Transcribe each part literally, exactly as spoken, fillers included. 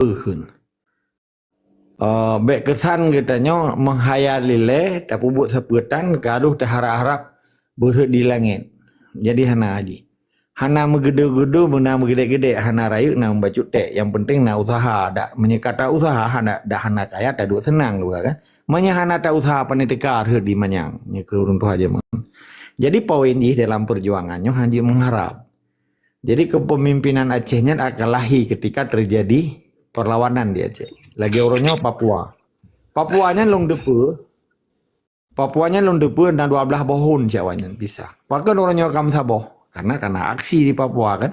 kheun. Eh, bék keusan geutanyoe meuhayal ilée, tapeubuet sapeue tan, ka lheueh taharab-harab beurhot di langét. Jadi hana jih. Hana meugeudo-geudo, beuna meugedek-gedek, hana rayeuk na meubacut ték. Nyang penting na useuha. Dak meunyoe ka ta useuha, hana, dak hana kaya, taduek seunang juga kan. Meunyoe hana ta useuha, pane teuka rhot di manyang. Nyoe keu ureuëng tuha jameun. Jadi poin jih dalam peujuangan nyoe hana jeuet meuharab. Jadi kepemimpinan Aceh nyan akan lahé ketika terjadi perlawanan di Aceh. Lagée uroe nyoe Papua. Papua nyan lôn teupeue, Papua nyan lôn teupeue na dua blaih boh thon cit awaknyan pisah. Pakon uroe nyoe ka meusaboh? Karena, karena aksi di Papua kan.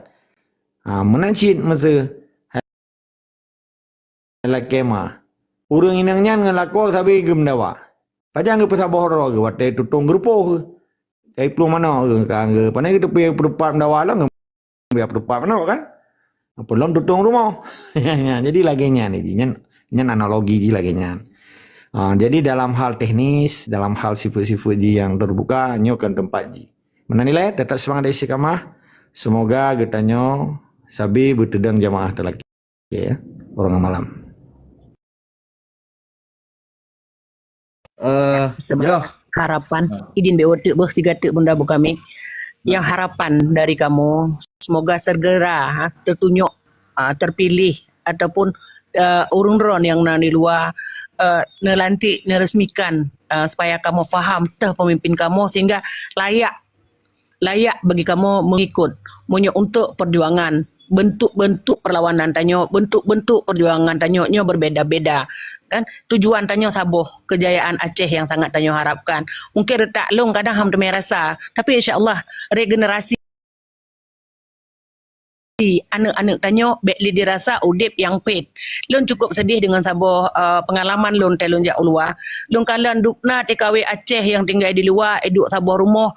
Ha, meunan cit meuseu lakée ma. Ureuëng inong nyan ngon lakoe sabe geumeudawa. Pajan geupeusaboh droe geuh watée tutong geurupoh geuh. Kai plueng manok geuh ka geuh. Pane geuh teupeu peudupat meudawa lom geuh. Biar peudupat manok kan. Apa lom tutong rumoh. Jadi lagée nyan jih. Nyan, nyan analogi jih lagée nyan. Ah, jadi dalam hal teknis, dalam hal sifat-sifat jih yang terbuka, nyoe kan tempat jih. Meunan ilée, tetap semangat dan istiqamah. Semoga geutanyoe sabe beuteudong jamaah teulaki. Okey, ya. Orang malam. Eh, Sema-, Joh. Harapan, Ah. Idin bék woe teuk beuh, siga teuk bunda buka mic. Yang Ah. harapan dari kamu, semoga segera, ha, tertunjuk, ah, terpilih ataupun, eh, ureuëng droen nyang na di luwa, eh, neulantik, neuresmikan, eh, supaya kamu faham teuh pemimpin kamu sehingga layak layak bagi kamoe mengikut. Meunyoe untuk perjuangan, bentuk-bentuk perlawanan tanyoe, bentuk-bentuk perjuangan tanyoe nyoe berbeda-beda. Kan? Tujuan tanyoe saboh, kejayaan Aceh yang sangat tanyoe harapkan. Mungkin reutak lôn kadang ham teumé rasa, tapi insya Allah regenerasi aneuëk-aneuëk tanyoe bék lé dirasa udeb nyang pet. Lôn cukup sedih deungon saboh, eh, pengalaman lôn teuh lôn jak u luwa. Lôn kalon dubna T K W Aceh nyang tinggai di luwa, eh, duek saboh rumoh,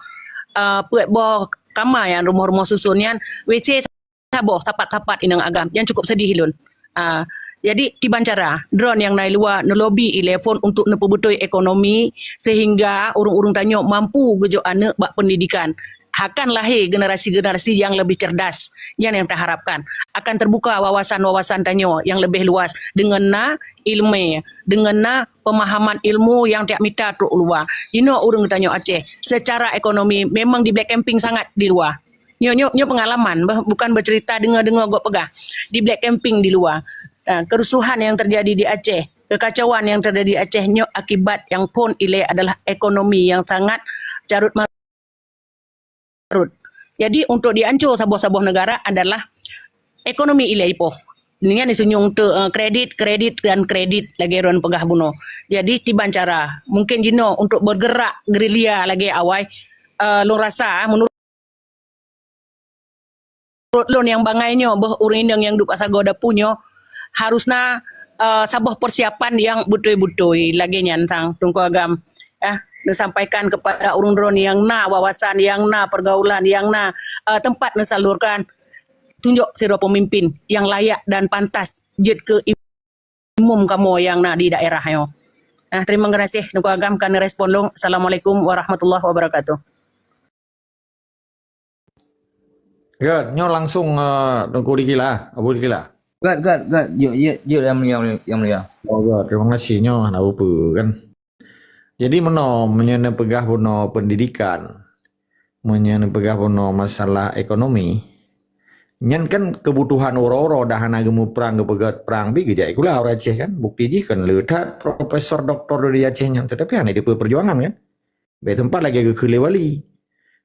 eh, peuet boh kama nyang rumoh-rumoh susun nyan, W C saboh sapat-sapat inong agam. Nyan cukup sedih lôn. Ah, jadi, kiban cara, droen nyang na i luwa neulobi ilée phon untuk neupeubeutôi ekonomi, sehingga ureuëng-ureuëng tanyoe mampu geujok aneuëk bak pendidikan. Akan lahé generasi-generasi yang lebih cerdas. Nyan nyang taharapkan. Akan terbuka wawasan-wawasan tanyoe yang lebih luas deungon na ilmu, deungon na pemahaman ilmu yang tiap mita trok u luwa. Inoe ureuëng tanyoe Aceh, secara ekonomi memang di black camping sangat di luwa. Nyoe, nyoe, nyoe pengalaman, bah, bukan bercerita dengar-dengar gok peugah. Di black camping di luwa. Ah, kerusuhan yang terjadi di Aceh, kekacauan yang terjadi di Aceh nyoe akibat yang phon ilée adalah ekonomi yang sangat carut marut. Jadi, untuk diancô saboh-saboh negara adalah ekonomi ilée ipoh. Dengan disunyueng untuk, eh, kredit, kredit dan kredit lagée droen peugah bunoe. Jadi, kiban cara, mungkin jinoe untuk bergerak gerilya lagée awai, eh, lôn rasa, menurut lôn nyang bangai nyoe, beuh ureuëng inong nyang duek bak sagoe dapu nyoe, harus na, eh, saboh persiapan yang beutôi-beutôi lagée nyan sang Teungku Agam. Eh, neusampaikan kepada ureuëng droen nyang na wawasan, nyang na pergaulan, nyang na, eh, tempat neusalurkan, tunjuk sidroe pemimpin yang layak dan pantas jeuet keu umum kamoe nyang na di daerah nyoe. Nah, terima kasih Teungku Agam ka neurespon lôn. Assalamualaikum warahmatullahi wabarakatuh. Göt, nyoe langsung, eh, Teungku Dikila, Abu Dikila. Göt, göt, göt. Jok, jok, jok, Yang Mulia, Yang Mulia. Oh, göt. Terima kasih. Nyoe hana apa-apa, kan. Jadi, meunoe, meunyoe neupeugah bunoe pendidikan, meunyoe neupeugah bunoe masalah ekonomi, nyan kan kebutuhan uroe-uroe dah hana geumuprang, geupeugöt prang, pi geujak sikula ureuëng Aceh kan. Bukti jih kan le that profesor doktor di Aceh nyan, tetapi hana dipeue perjuangan kan. Bék teumpat lagée geukheun lé wali.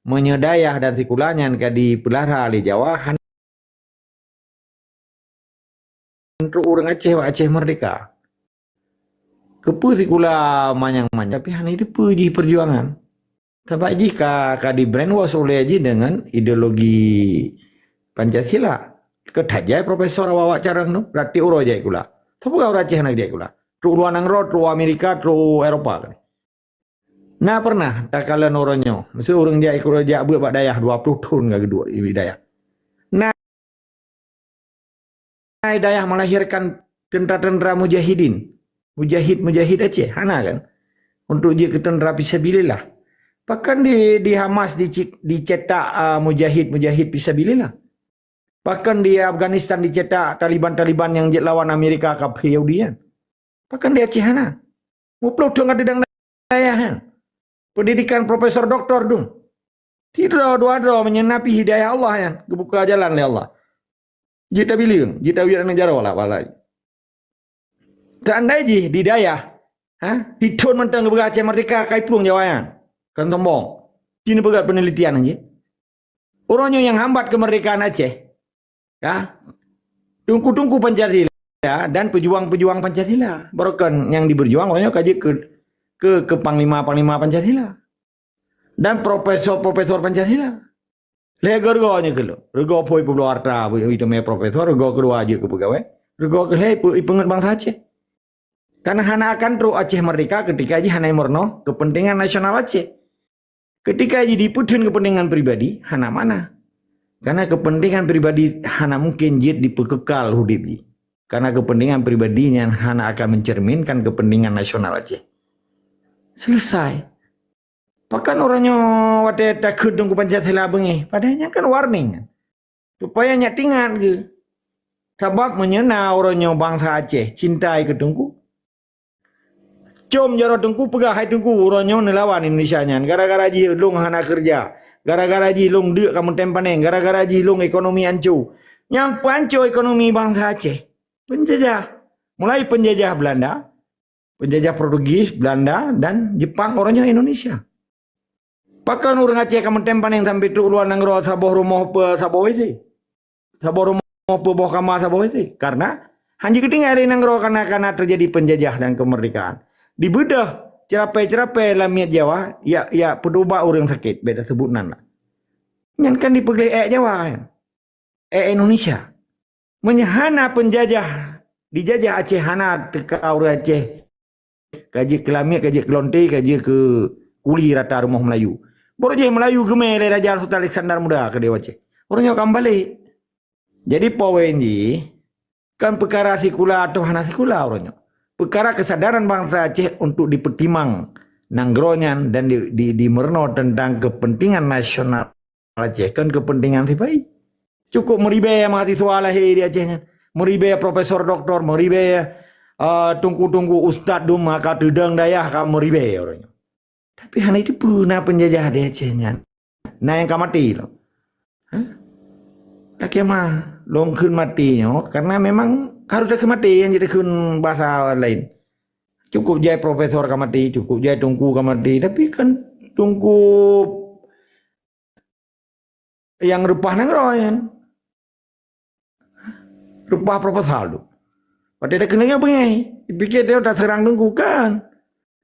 Meunyoe dayah dan sikula nyan ka dipeulara lé Jawa, han trok ureuëng Aceh bak Aceh Merdeka. Keupeue sikula manyang-manyang, tapi hana dipeue jih perjuangan. Sabab jih ka, ka di-brainwash ulée jih deungon ideologi Pancasila. Keu that jai profesor awak-awak carông tu, berarti uroe jai sikula. Tapi ureuëng Aceh hana jai sikula. Trok luwa nanggroe, trok Amerika, trok Eropa. Na pernah takalon uroe nyoe, miseu ureuëng jak sikula, jak beuet bak dayah dua ploh thon ka geuduek di dayah. Na dayah melahirkan tentara-tentara mujahidin, mujahid-mujahid Aceh, hana kan? Untuk jeuet keu tentara fisabilillah. Pakon di, di Hamas dici-, dicetak, ah, mujahid-mujahid fisabilillah? Pakon di Afghanistan dicetak Taliban-Taliban nyang jeuet lawan Amerika kafé Yahudi nyan? Pakon di Aceh hana? Muplôh thôn ka teudong dayah nyan. Pendidikan profesor doktor dum. Sidroe dua droe meunyoe na pih hidayah Allah nyan, geubuka jalan lé Allah. Jeuet tabileung, jeuet tawiet aneuk jaroe lah, walai. Seandai jih di dayah, ha, di thôn mantong geupeugah Aceh merdeka, kai plueng Jawa nyan. Kon sombong. Ci neupeugah penelitian jih. Uroe nyoe nyang hambat keumerdekaan Aceh, ya, teungku-teungku Pancasila dan pejuang-pejuang Pancasila. Barokon nyang diberjuang uroe nyoe ka jeuet keu, keu, keu panglima-panglima Pancasila. Dan profesor-profesor Pancasila. Lhée geureugah nyoe keu lôn. Reugoe phôi peubloe harta, beu-, beuteumé profesor, reugoe keudua jeuet keu peugawée. Reugoe keu lhée ipe-, ipeungeut bansa Aceh. Karena hana akan trok Aceh merdeka ketika jih hana meurunoe kepentingan nasional Aceh. Ketika jih dipeutheun kepentingan pribadi, hana makna. Karena kepentingan pribadi hana mungkin jeuet dipeukekal udeb jih. Karena kepentingan pribadi nyan hana akan mencerminkan kepentingan nasional Aceh. Selesai. Pakon uroe nyoe watée takheun Teungku Pancasila beungéh? Padahai nyan kan warning. Supaya nyak teuingat geuh. Sabab meunyoe na uroe nyoe bansa Aceh cinta keu Teungku, com jaroe Teungku peugah, "Hai Teungku, uroe nyoe neulawan Indonesia nyan. Gara-gara jih lôn hana keureuja. Gara-gara jih lôn deuk ka meutem paneng. Gara-gara jih lôn ekonomi anco." Nyang peuanco ekonomi bansa Aceh, penjajah. Mulai penjajah Belanda, penjajah Portugis, Belanda, dan Jepang, uroe nyoe Indonesia. Pakon ureuëng Aceh ka meutem paneng sampai trok luwa nanggroe saboh rumoh peusaboh W C? Saboh rumoh peuboh kama saboh W C? Karena hana jeuet geutinggai lé nanggroe kana-kana terjadi penjajah dan kemerdekaan. Dibeudôh ceurapée-ceurapée lam miet Jawa, ya, ya peuduba ureuëng sakét, bék taseubut nan lah. Nyan kan dipeugleh ék Jawa nyan. Eh, Indonesia. Meunyoe hana penjajah, dijajah Aceh hana teuka ureuëng Aceh. Ka jeuet keu lamiet, ka jeuet keu lonte, ka jeuet keu kuli rata rumoh Melayu. Baru jih Melayu geumé lé Raja Sultan Iskandar Muda keu Dewa Aceh. Ureuëng nyoe ka meubalek. Jadi poin jih, kan peukara sikula atau hana sikula uroe nyoe. Peukara kesadaran bansa Aceh untuk dipeutimang nanggroe nyan dan di, di, dimeurunoe teuntang kepentingan nasional Aceh, kon kepentingan sipai. Cukup meuribée mahasiswa lahé di Aceh nyan. Meuribée profesor doktor, meuribée, eh, teungku-teungku ustaz dum ka teudong dayah ka meuribée uroe nyoe. Tapi hana jiteupeue na penjajah di Aceh nyan. Na nyang ka maté lom. Hah? Lakée mah, lôn kheun maté nyoe karena memang harôh takheun maté nyang jeuet takheun basa laén. Cukup jai profesor ka maté, cukup jai teungku ka maté, tapi kan teungku nyang reupah nanggroe nyan. Reupah proposal tu. Watée takheun lagée beungéh, dipike dia taseurang teungku kan.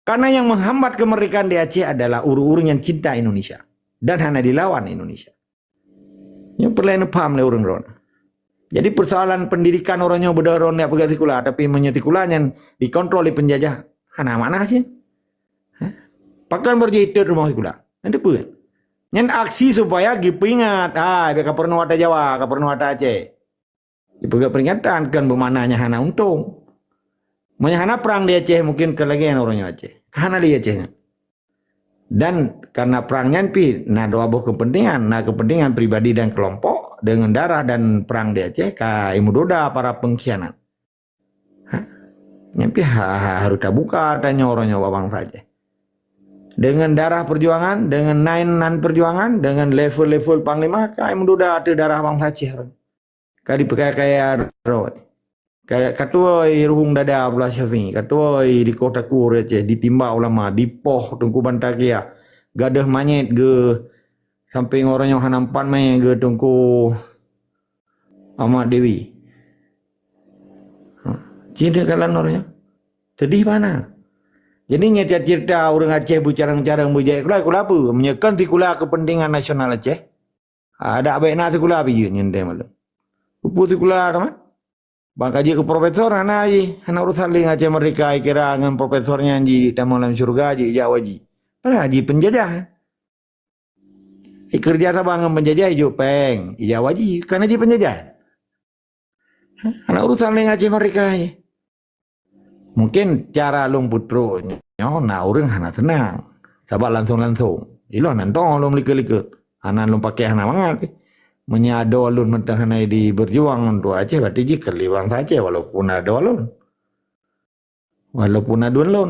Karena yang menghambat kemerdekaan di Aceh adalah ureuëng-ureuëng yang cinta Indonesia dan hana dilawan Indonesia. Nyoe peureulée neupaham lé ureuëng droen. Jadi persoalan pendidikan uroe nyoe beudôh droen jak peugah sikula, tapi meunyoe sikula nyan dikontrol lé penjajah, hana makna cit. Hah? Pakon baru jih itot rumoh sikula? Nyan teupeue? Nyan aksi supaya geupeungingat, "Hai, bèk kapeurunoe ata Jawa, kapeurunoe ata Aceh." Jipeugah peringatan, kon beumakna nyan hana untông. Meunyoe hana prang di Aceh, mungkin ka lagée nyan uroe nyoe Aceh. Ka hana lé Aceh nyan. Dan karena prang nyan pih na dua boh kepentingan, na kepentingan pribadi dan kelompok, dengan darah dan perang di Aceh ka imeudoda para pengkhianat. Ha? Nyan pih ha, ha, harus tabuka tanyoe uroe nyoe bak bansa Aceh. Dengan darah perjuangan, dengan nan-nan perjuangan, dengan level-level panglima, ka imeudoda ateueh darah bansa Aceh. Ka dipeukai-kaya droe. Ka, ka tuwö ruhueng dada Abdullah Syafi'i, ka tuwö di Koh Taku Aceh, ditimbak ulama, dipoh Teungku Banta Kiah, gadôh manyét geuh sampoe ngon uroe nyoe hana meupat manyét geuh Teungku Ahmad Dewi. Ha, ci deuh kalon uroe nyoe. Sedih bana. Jadi nyoe cerita ureuëng Aceh beucarông-carông beujak sikula, sikula peue? Meunyoe kon sikula kepentingan nasional Aceh, adak bèk na sikula pih jeuet nyan teuh malam. Peue sikula teuma? Ban ka jeuet keu profesor hana jih, hana urusan lé ngon Aceh Merdeka, ikira ngon profesor nyan jitamong lam syeuruga, jijak u haji. Padahai jipeunjajah. Ikeureuja saban ngon peunjajah, ijok péng, ijak u haji, kana jipeunjajah. Hana urusan lé ngon Aceh Merdeka jih. Mungkin cara lôn peutrok nyoe na ureuëng hana seunang. Sabab langsong-langsong. Ilôn hana tong lôn likot-likot. Hana lôn paké hana mangat pih. Meunyoe adoe lôn mantong hana diberjuang untuk Aceh, berarti jih keu lé bansa Aceh walaupun adoe lôn. Walaupun aduen lôn.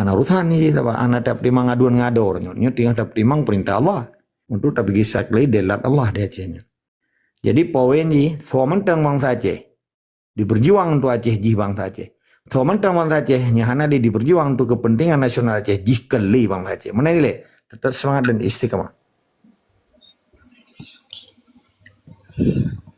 Hana urusan jih, sabab hana tapeutimang aduen ngon adoe nyoe. Nyoe teungoh tapeutimang peurintah Allah. Untuk tapeugi saklei delat Allah di Aceh nyoe. Jadi poin jih, soe mantong bansa Aceh diperjuang untuk Aceh jih bansa Aceh. Soe mantong bansa Aceh nyang hana di diperjuang untuk kepentingan nasional Aceh jih keu lé bansa Aceh. Meunan ilée, tetap semangat dan istiqamah.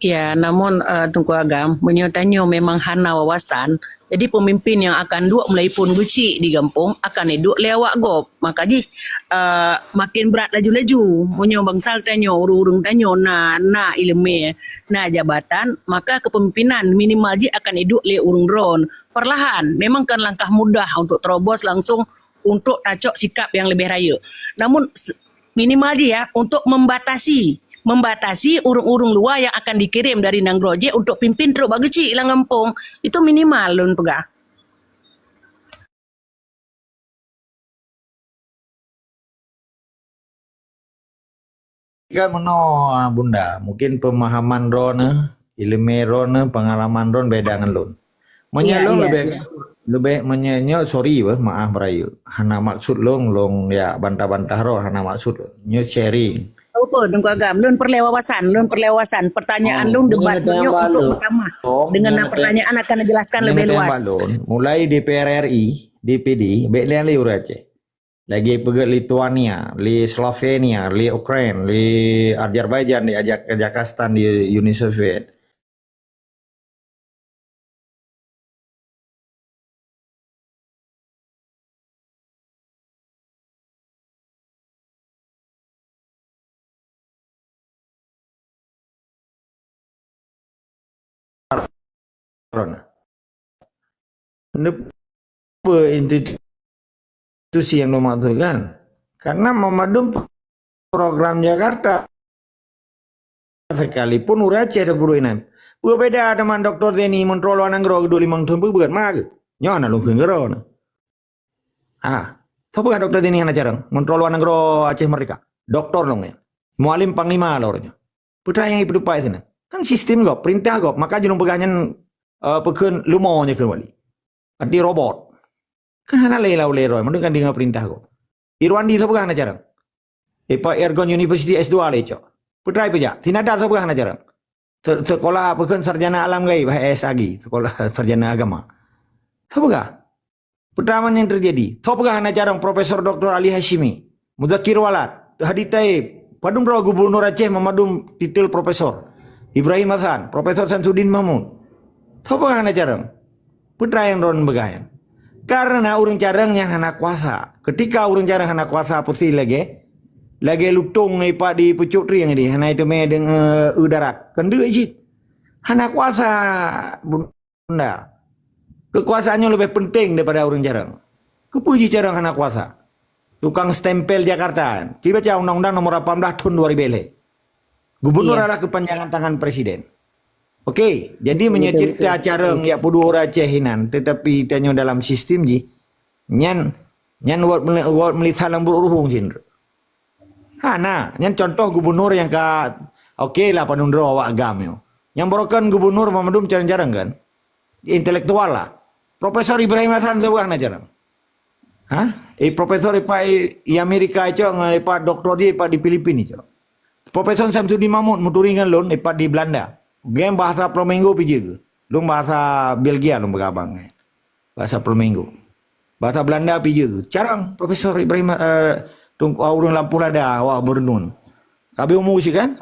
Ya, namun uh, Teungku Agam, meunyoe tanyoe memang hana wawasan, jadi pemimpin yang akan duek mulai phon geuchik di gampông akan iduek lé awak gob. Maka jih uh, makin brat laju-laju. Meunyoe bangsa tanyoe, ureuëng-ureuëng tanyoe na na ileumé, na jabatan, maka kepemimpinan minimal jih akan iduek lé ureuëng droen. Perlahan, memang kan langkah mudah untuk terobos langsung untuk tacok sikap yang lebih rayeuk. Namun minimal jih ya untuk membatasi membatasi ureuëng-ureuëng luwa yang akan dikirim dari nanggroe jih untuk pimpin trok bak geuchik lam gampông. Itu minimal lôn peugah. Kan meunoe Bunda, mungkin pemahaman droeneuh, ileumé droeneuh, pengalaman droeneuh beda ngon lôn. Meunyoe lôn leubeh leubeh meunyoe nyoe, sorry beh, maaf beurayeuk. Hana maksud lôn lôn ya bantah-bantah droe, hana maksud lôn. Nyoe sharing. Apa Teungku Agam? Lôn peureulée wawasan, lôn peureulée wawasan. Pertanyaan lôn debat nyoe untuk meutamah. Dengan pertanyaan akan dijelaskan lebih luas. Mulai di P R R I, D P D, bek lé lé ureuëng Aceh. Lagée peugét Lithuania, li Slovenia, li Ukraine, li Azerbaijan, di Kazakhstan, di Uni Soviet. Droeneuh. Neupeue institusi nyang neumaksud kan? Karena memadum program Jakarta. Sekalipun ureuëng Aceh dapeuduek inan. Peue beda teuma Doktor Zaini, Menteri Luar Nanggroe, dua limong thon peue beuet ma geuh? Nyoe hana lungkheun keudroe. Ha, soe peugah Doktor Zaini hana carông? Menteri Luar Nanggroe Aceh Merdeka. Doktor lom nyan. Mualim Panglima lom nyan. Peue nyang ipeutupat sinan? Kan sistem gob, perintah gob. Maka jih lôn peugah nyan uh, peukheun leumo nyan kheun wali. Arti robot. Kan hana lé lau lé roh, mandum kan deungon perintah gob. Irwandi soe peugah hana carông? Ipak Ergon University S dua lé cok. Peue trai peujak. Sinada soe peugah hana carông? Sekolah apa kan sarjana alam gaib, S A G, sekolah sarjana agama. Soe peugah? Pertama yang terjadi, soe peugah hana carông Profesor Doktor Ali Hashimi, Muzakir Walad, Hadi Taib, padum droe gubernur Aceh memadum titel profesor, Ibrahim Hasan, Profesor Samsudin Mahmud. Soe peugah hana carông? Peue trai nyang droen peugah nyan? Karena ureuëng carông nyan hana kuasa. Ketika ureuëng carông hana kuasa, peusi lagée lagée lutông ipak di pucuk trieng di hana iteumé deungon eu darat. Kan deuk cit. Hana kuasa bunda. Kekuasaan nyoe lebih penting daripada ureuëng carông. Keupeue jih carông hana kuasa? Tukang stempel Jakarta. Dibaca Undang-Undang Nomor lapan belas tahun dua ribu lima. Gubernur adalah kepanjangan tangan presiden. Okey, jadi meunyoe cerita carông yak peuduek ureuëng Aceh inan, tetapi tanyoe dalam sistem jih, nyan nyan wat meuli-, wat meulisa lam buruk ruhung cin. Hana, nyan contoh gubernur nyang ka okey lah padum droe awak agam nyoe. Nyang barokan gubernur memadum carông-carông kan? Intelektual lah. Profesor Ibrahim Hasan sebuah na carông. Ha? Eh, profesor ipak i Amerika cok ngon ipak doktor dia ipak di Filipin cok. Profesor Samsudin Mahmud muturi ngon lôn ipak di Belanda. Gen bahasa Flamingo pijeu ke. Lôn bahasa Belgia lôn peugah abang. Bahasa Flamingo. Bahasa Belanda pijeu ke. Carông Profesor Ibrahim uh, Tunku uh, ureuëng Lampung Lada awak berenun. Habis umur sih kan?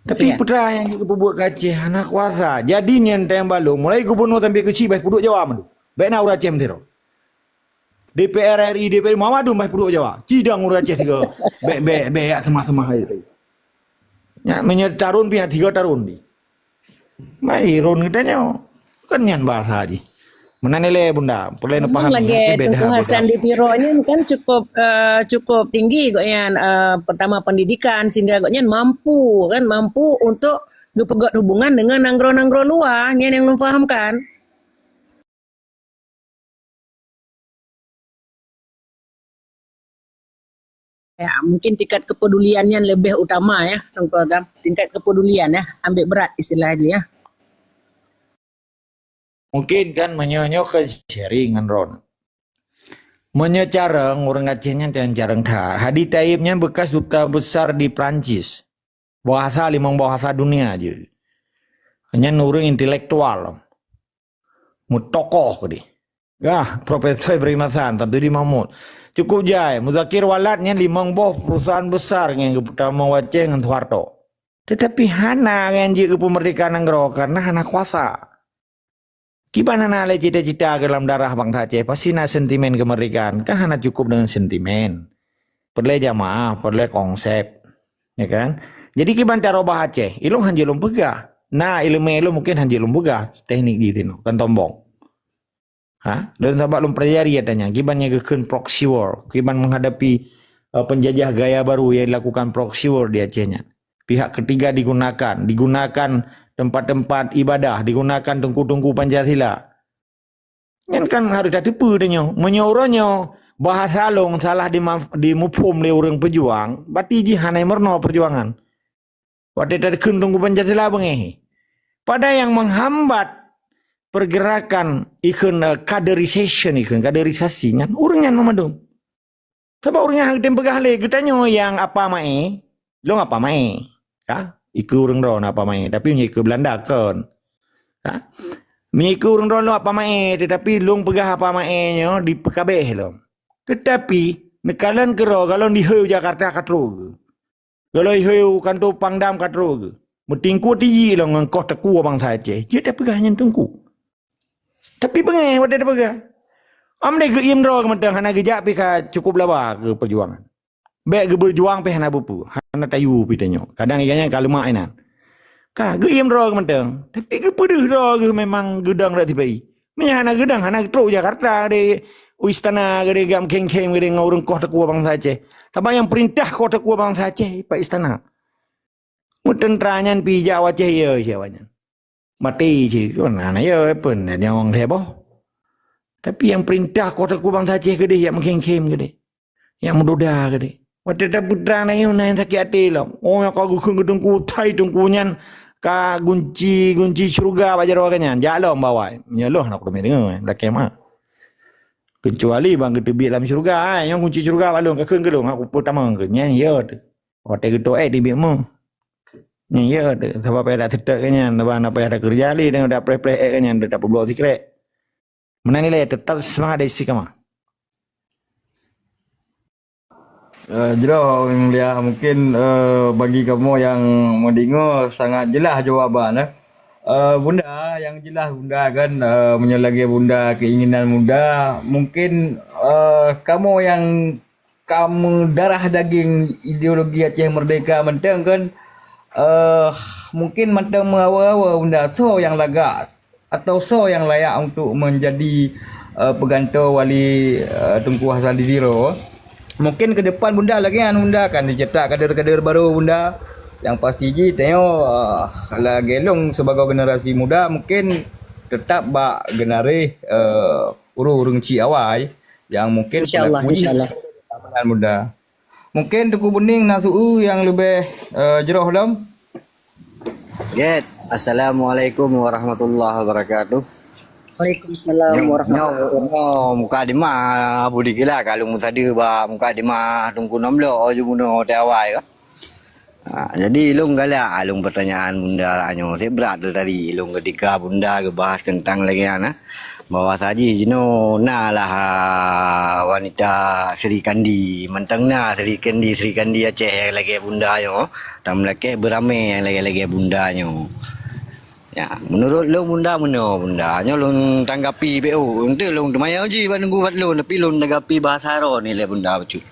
Tapi putra yang juga peubuat kacih anak kuasa. Jadi nian tayang balong mulai gubernur sampai kecil baik puduk Jawa madu. Baik na urang Aceh mentero. D P R R I, D P R Muhammad Dum baik puduk Jawa. Cidang urang Aceh tiga. Baik baik baik yak semah-semah aja. Nyak menyet tarun pihak tiga tarun di. Mai run kita nyo. Kan nyan bahasa aja. Menan ilée bunda, perlu nak paham lagi beda Tengku Hasan di Tiro nyan kan cukup uh, cukup tinggi gok nyan uh, pertama pendidikan sehingga gok nyan mampu kan mampu untuk geupeugét hubungan dengan nanggroe-nanggroe luar nyan yang lôn fahamkan. Ya, mungkin tingkat kepedulian nyan lebih utama ya, Teungku Agam. Tingkat kepedulian ya, ambil berat istilah dia ya. Mungkin kan meunyoe nyoe ke sharing ngon droen. Meunyoe carông ureuëng Aceh nyan carông that. Hadi Thaib nyan bekas duta besar di Perancis. Bahasa limong bahasa dunia je. Nyan ureuëng intelektual. Mutokoh ke dia. Gah, Profesor Ibrahim Hasan, Samsudin Mahmud. Cukup jai, Muzakir Walad nyan limong boh perusahaan besar ngon geupeutama Aceh ngon Soeharto. Tetapi hana ngon jeuet keu peumeurdeka nanggroe karena hana kuasa. Kiban hana lé cita-cita ke dalam darah bansa Aceh, pasti na sentimen kemerdekaan. Kan hana cukup dengan sentimen. Peureulée jamaah, peureulée konsep. Ya kan? Jadi kiban cara bahasa Aceh, ilong hanjeuet lom peugah. Na ilmu ilong mungkin hanjeuet lom peugah teknik di sinoe, kan tombong. Ha? Dan sabab lom pelajari katanya, kiban yang geukheun proxy war, kiban menghadapi uh, penjajah gaya baru yang dilakukan proxy war di Aceh nyan. Pihak ketiga digunakan, digunakan tempat-tempat ibadah, digunakan tungku-tungku Pancasila. Nyan kan harus tateupeue tanyoe. Meunyoe uroe nyoe bahasa long salah di, di muphom lé ureuëng peujuang, berarti jih hana meurunoe perjuangan. Watée takheun tungku Pancasila beungéh. Pada yang menghambat pergerakan ikheun uh, kaderisasi ikheun kaderisasi nyan ureuëng nyan memadum. Sabab ureuëng nyang hana peugah lé geutanyoe nyang apa mae, long apa mae. Ka? Ikeu ureuëng droen apa mae, tapi meunyoe ikeu Belanda kon. Ka? Meunyoe ikeu ureuëng droen long apa mae, tetapi long peugah apa mae nyoe dipeukabeh long. Tetapi neukalon keudroe galon diheu Jakarta ka trok geuh. Galon diheu kanto Pangdam ka trok geuh. Meutingkue tiji long ngon koh teukue bansa Aceh. Jeuet tapeugah nyan teungku. Tapi beungéh watée tapeugah. Am deh geuiem droe keumeuteueng hana geujak pih ka cukup laba keu peujuangan. Bék geubeujuang pih hana bupu, hana tayu pih tanyoe. Kadang iga nyan ka leumak inan. Ka geuiem droe keumeuteueng, tapi geupeudeuh droe geuh memang geudong rot tibai. Meunyoe hana geudong hana geutrok Jakarta geude u istana geude gam khém-khém geude ngon ureuëng koh teukue bansa Aceh. Sabab nyang peurintah koh teukue bansa Aceh Pak Istana. Meuteuntra nyan pih jak waceh ye siapa nyan. Maté cit kon hana ya pun nyawang heboh. Tapi yang perintah kota ku bangsa Aceh gede yak mengkhém-khém gede. Yang menduda gede. Watée tapeutran ayeuh na nyang sakét até lom. Oh nyang ka geukheun keu teungku, thai teungku nyan ka gunci gunci syeuruga bak jaroe geuh nyan. Jak lom bawai. Meunyoe loh na kuteumé deungoe lakée mah. Kecuali bang geuteubiet lam syeuruga ai, nyang gunci syeuruga bak lôn ka kheun keu lôn aku peutamong keu nyan ya teuh. Watée geutôk ék dibiet mu. Nyan ya teuh sabab payah dak teutek keu nyan, sabab na payah dak keureuja lé dan dak preh-preh ék keu nyan dak peubloe sikrek. Meunan ilée teutap seumangat dari istiqamah. Eh, jroh Yang Mulia, mungkin eh, bagi kamoe nyang meudeungoe sangat jeulaih jawaban eh. Eh, Bunda, nyang jeulaih Bunda kan eh, meunyoe lagée Bunda keinginan Bunda, mungkin eh, kamoe nyang ka meudarah daging ideologi Aceh Merdeka mantong kan eh mungkin mantong meuawa-awa Bunda soe nyang lagak atau soe nyang layak untuk menjadi eh, peugantoe wali eh, Teungku Hasan di Tiro. Mungkin ke depan Bunda lagée nyan Bunda akan dicetak kader-kader baru Bunda. Yang pasti jih tanyoe eh, lagée lôn sebagai generasi muda mungkin tetap bak generasi eh, ureuëng-ureuëng cik awai yang mungkin InsyaAllah, pelaku InsyaAllah. Keamanan muda. Mungkin Teungku Buning na su nyang leubeh uh, jroh lom. Get. Assalamualaikum warahmatullahi wabarakatuh. Waalaikumsalam warahmatullahi wabarakatuh. Nyoe muka di ma Budi Kila kalau musada ba muka di ma Teungku Nomblok oh jubuno hotel awai ke. Ha, jadi ilong galak ilong pertanyaan bunda anyo. Saya berat tu tadi ilong ketika bunda ngebahas tentang lagi anak. Bahwa saji jino na lah ah, wanita Sri Kandi. Mantang na Sri Kandi, Sri Kandi Aceh yang lagi bunda nyo. Tam lagi beramai yang lagi-lagi bunda nyo. Ya, menurut long bunda meno bunda. Nyo long tanggapi B O. Untuk long temayang uji bak nunggu bak long tapi long tanggapi bahasa ro ni le bunda becut.